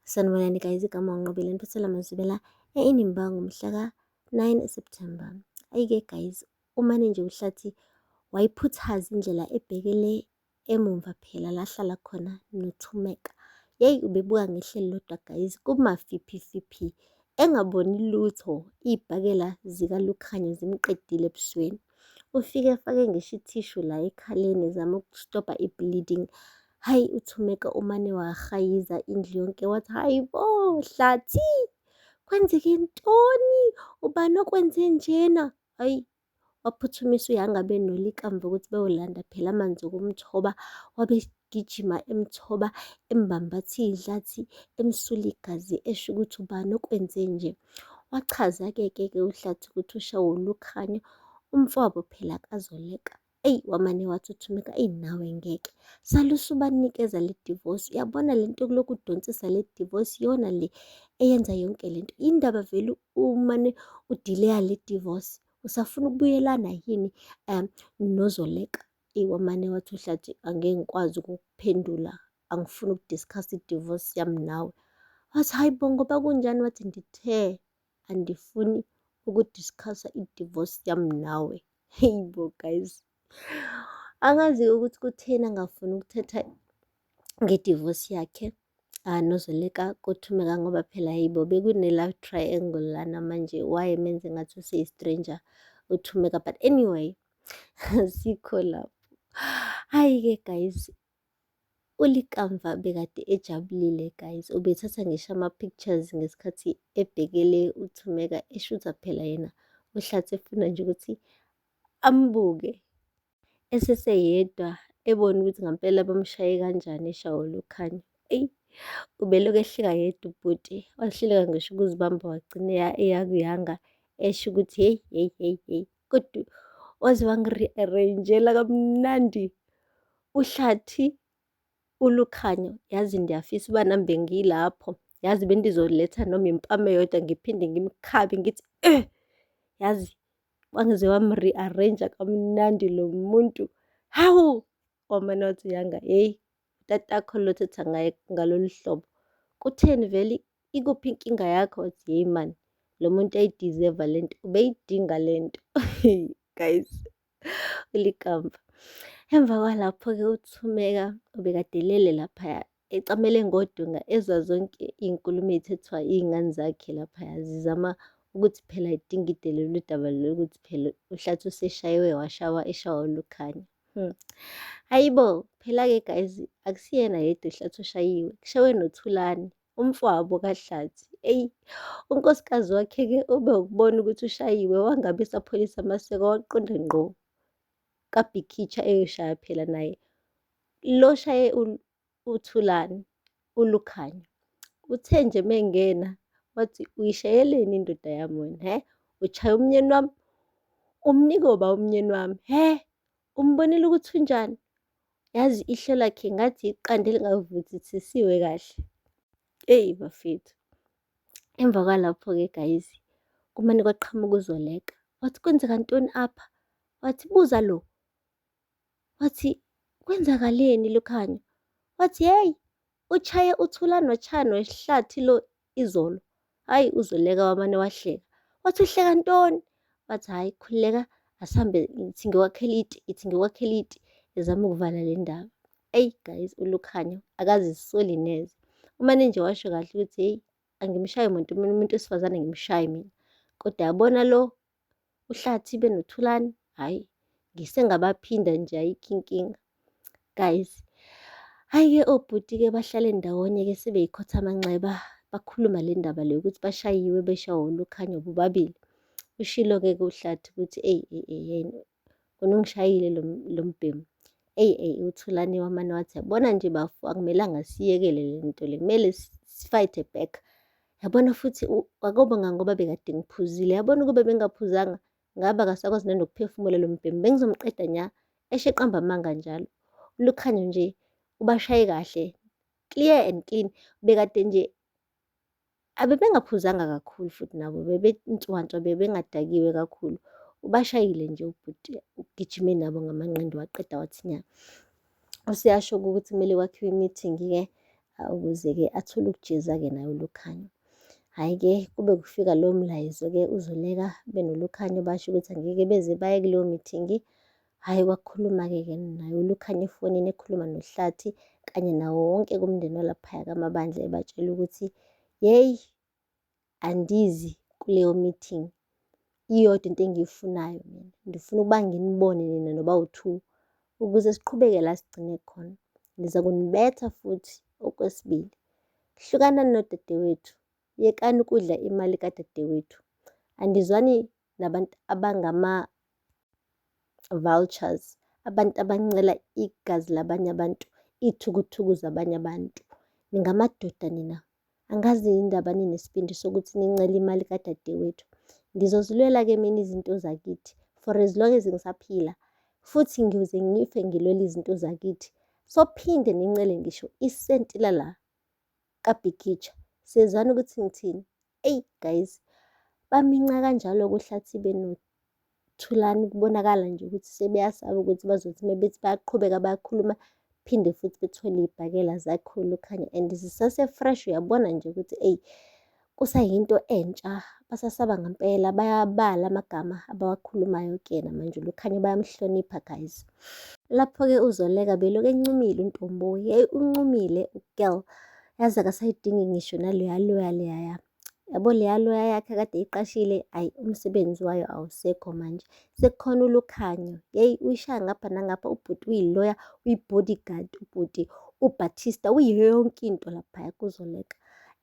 Sanibonani guys, igama uNqobile niphathela amazwibela e-Inimba ngomhla ka-9 September. Ayike guys, umane nje uHlathi wayiphuthaza indlela ebhekele emumva phela la ahlala khona noThumeka. Yeyi ubebuka ngehle lodwa guys, kumafiphifiphi engaboni lutho, iy'bhakela zikaLukhanyo zimqedile ebusweni. Ufike efake ngisho ithishu la ekhaleni ezama ukustobha i-bleeding. Hhayi uThumeka umane wahayiza indlu yonke wathi, hhayi bo Hlathi, kwenzeke ntoni? Ubani okwenze njena? Hhayi waphuthumisa uYanga benoLikamva ukuthi beyolanda phela amanzi okumthoba. Wabe egijima emthoba, embambatha idlathi, emsula igazi esho ukuthi ubani okwenze nje. Wachaza-ke ke ke uHlathi ukuthi ushawe uLukhanyo, umfowabo phela kaZoleka. Eyi wamane wathi uThumeka, eyi nawe ngeke. Sale usubanikeza le divorce. Uyabona le nto yokulokhu udonsisa le divorce iyona le eyenza yonke le nto. Indaba vele umane udileya le divorce. Usafuna ukubuyelana yini noZoleka? Eyi wamane wathi uHlathi, angeke ngikwazi ukukuphendula, angifuni uku-discuss i-divorce yami nawe. Wathi hhayi bo ngoba kunjani? Wathi ndithe andifuni uku-discuss-a i-divorce yami nawe. Hey bo guys, angazi ukuthi kutheni angafuni ukuthetha nge-divorce yakhe noZoleka koThumeka ngoba phela yibo bekune-love triangle lana manje wayemenze ngathi useyi-stranger uThumeka but anyway sikho lapho. Hhayi-ke guys, uLikamva bekade ejabulile guys, ubethatha ngisho ama-pictures ngesikhathi ebhekele uThumeka eshutha phela yena uHlathi efuna nje ukuthi ambuke eseseyedwa ebona ukuthi ngampela bamshaye kanjani eshawa uLukhanyo. Eyi ubelokhu ehleka yedwa ubhuti, wahluleka ngisho ukuzibamba wagcina eyakuyanga esho ukuthi hheyi hheyi hheyi hheyi kodwa waze wangi-rearrange-ela kamnandi uHlathi uLukhanyo. Yazi ndiyafisa uba nami bengilapho, yazi bendizoletha noma impama eyodwa ngiphinde ngimkhabe ngithi eh, yazi wangize wam-rearrange-a kamnandi lo muntu. Hawu, wamane wathi uYanga, hheyi utatakho lo othetha ngaye ngalolu hlobo. Kutheni vele ikuphi inkinga yakho? Wathi yeyi mani, lo muntu uyayi-deserve-a le nto, ubeyidinga le nto. Guys, uLikamva. Emva kwalapho-ke uThumeka ubekade elele laphaya ecamele ngodonga ezwa zonke iy'nkulumo ey'thethwa iy'ngane zakhe laphaya zizama ukuthi phela idingide lolu daba lokuthi phela uHlathi useshayiwe washawa eshawa uLukhanyo. Hayibo, phela-ke guys akusiyena yedwa uHlathi oshayiwe, kushawe noThulani umfowabo kaHlathi. Eyi, unkosikazi wakhe-ke ube ukubona ukuthi ushayiwe wangabe esapholisa amaseko waqonda ngqo kaBhikitsha eyoshaya phela naye. Lo shaye uThulani, uLukhanyo. Uthe nje mengena wathi uyishayeleni indoda yami wena, he? Ushaya umnyeni wami? Umnike uba umnyeni wami, he? Umbonile ukuthi unjani? Yazi ihlo lakhe ngathi iqanda elingavuthithisiwe kahle. Eyi bafethu. Emva kwalapho-ke guys, kumane kwaqhamuka uZoleka. Wathi kwenzeka ntoni apha? Wathi buza lo. Wathi kwenzakaleni Lukhanyo? Wathi hey, uchaye uThulani wachaya noHlathi lo izolo. Hhayi uZoleka wamane wahleka. Wathi uhleka ntoni? Wathi hhayi khululeka asihambe ithi ngikwakhele iti, ithi ngikwakhele iti. Ezama ukuvala le ndaba. Eyi guys uLukhanyo akazisoli neze. Umane nje washo kahle ukuthi hheyi angimshayi muntu mina umuntu wesifazane ngimshayi mina. Kodwa yabona lo uHlathi benoThulani, hhayi ngisengabaphinda nje ayikho inkinga. Guys, hhayi-ke obhuti-ke bahlale ndawonye-ke sebeyikhotha amanxeba bakhuluma le ndaba le ukuthi bashayiwe beshawa uLukhanyo bobabili. Ushilo-ke kuHlathi ukuthi eyi eyi eyi wena ungishayile lo mbhemu. Eyi eyi uThulani wamane wathi yabona nje bafo akumelanga siyekele le nto le kumele si-fight-e back. Yabona futhi akobonga ngoba bekade ngiphuzile yabona ukube bengaphuzanga ngabe akasakwazi nanokuphefumula lo mbhemu bengizomqeda nya esho eqamba amanga njalo. ULukhanyo nje ubashaye kahle clear and clean bekade nje abebengaphuzanga kakhulu futhi nabo bebentshwantshwa bebengadakiwe kakhulu. Ubashayile nje ubhuti ugijime nabo ngamanqindi waqeda wathi nya. Useyasho ukuthi kumele kwakhiwe i-meeting-ke. Ukuze-ke athole ukujeza-ke naye uLukhanyo. Hhayi-ke kube kufika lowo mlayezo-ke uZoleka benoLukhanyo basho ukuthi angeke beze baye kuleyo mithingi. Hhayi wakhuluma-ke ke naye uLukhanyo efonini ekhuluma noHlathi kanye nawo wonke umndeni walaphaya kaMabandla ebatshela ukuthi yeyi andizi kuleyo meeting. Iyodwa into engiyifunayo mina, ngifuna ukuba nginibone nina nobawu-two ukuze siqhubeke la sigcine khona. Ngiza kunibetha futhi okwesibili. Hlukanani nodadewethu, yekani ukudla imali kadadewethu. Andizwani nabantu abangama-vultures, abantu abancela igazi labanye abantu, iy'thukuthuku zabanye abantu. Ningamadoda nina. Angazi yini indaba ninesibindi sokuthi nincele imali kadadewethu. Ngizozilwela-ke mina izinto zakithi for as long as ngisaphila futhi ngiyoze ngife ngilwela izinto zakithi. Sophinde nincele ngisho isenti lala kabhikitsha. Siyezwana ukuthi ngithini? Eyi guys, baminca kanjalo kuHlathi benoThulani kubonakala nje ukuthi sebeyasaba ukuthi bazothi uma bethi bayaqhubeka bayakhuluma phinde futhi bethole iy'bhakela zakhe uLukhanya and zisase-fresh uyabona nje ukuthi eyi kusayinto entsha basasaba ngempela bayabala amagama abawakhulumayo kuyena manje uLukhanya bayamhlonipha guys. Lapho-ke uZoleka belokhu encumile uNtombo, yeyi uncumile ugirl yazi akasayidingi ngisho naleya loya leyaya. Yabo leya loya yakhe akade eyiqashile ayi umsebenzi wayo awusekho manje. Sekukhona uLukhanyo, yeyi uyishaya ngapha nangapha ubhuti uyiloya, uyi-bodyguard ubhuti, uBatista uyiyo yonke into laphaya kuZoleka.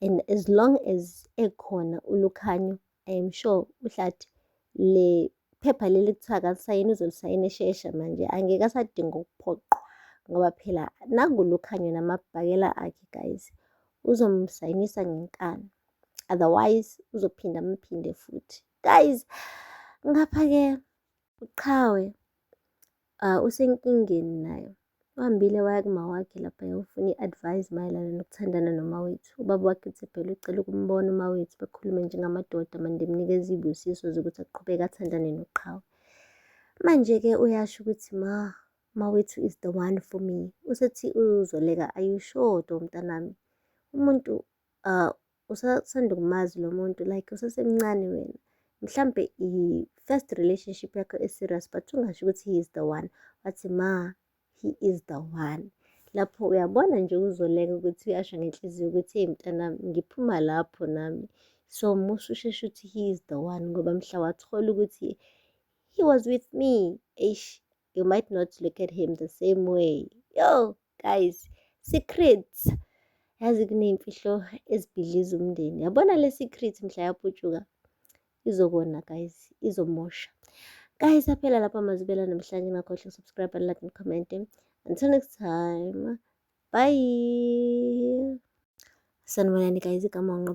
And as long as ekhona uLukhanyo, I am sure uHlathi le phepha leli kuthiwa akalisayini uzolisayina eshesha manje angeke asadinga ukuphoqwa ngoba phela nangu uLukhanyo namabhakela akhe guys uzomsayinisa ngenkani otherwise uzophinda amphinde futhi guys. Ngapha-ke uQhawe usenkingeni naye. Uhambile waya kumawakhe laphaya ufuna i-advice mayelana nokuthandana nomawethu. Ubaba wakhe uthe phela ucela ukumbona umawethu bekhulume njengamadoda mande emnikeza iy'busiso zokuthi aqhubeke athandane noQhawe. Manje-ke uyasho ukuthi ma, mawethu is the one for me. Usethi uZoleka, are you sure though mntanami? Umuntu usasanda ukumazi lo muntu like usasemncane wena. Mhlampe i-first relationship yakho e-serious but ungasho ukuthi he is the one. Wathi ma, he is the one. Lapho uyabona nje uZoleka ukuthi uyasho ngenhliziyo ukuthi hey mntanami ngiphuma lapho nami. So musa usheshe uthi he is the one ngoba mhla wathola ukuthi he was with me, eish, you might not look at him the same way. Yo guys, secrets. Yazi kuney'mfihlo ezibhidliza umndeni. Yabona le secret mhla yaputshuka izokona guys, izomosha. Guys, aphela lapha amazibela namhlanje. Ngakhohlwa subscribe and like and comment. Until next time. Bye. Sanibonani guys, igama uNqobe.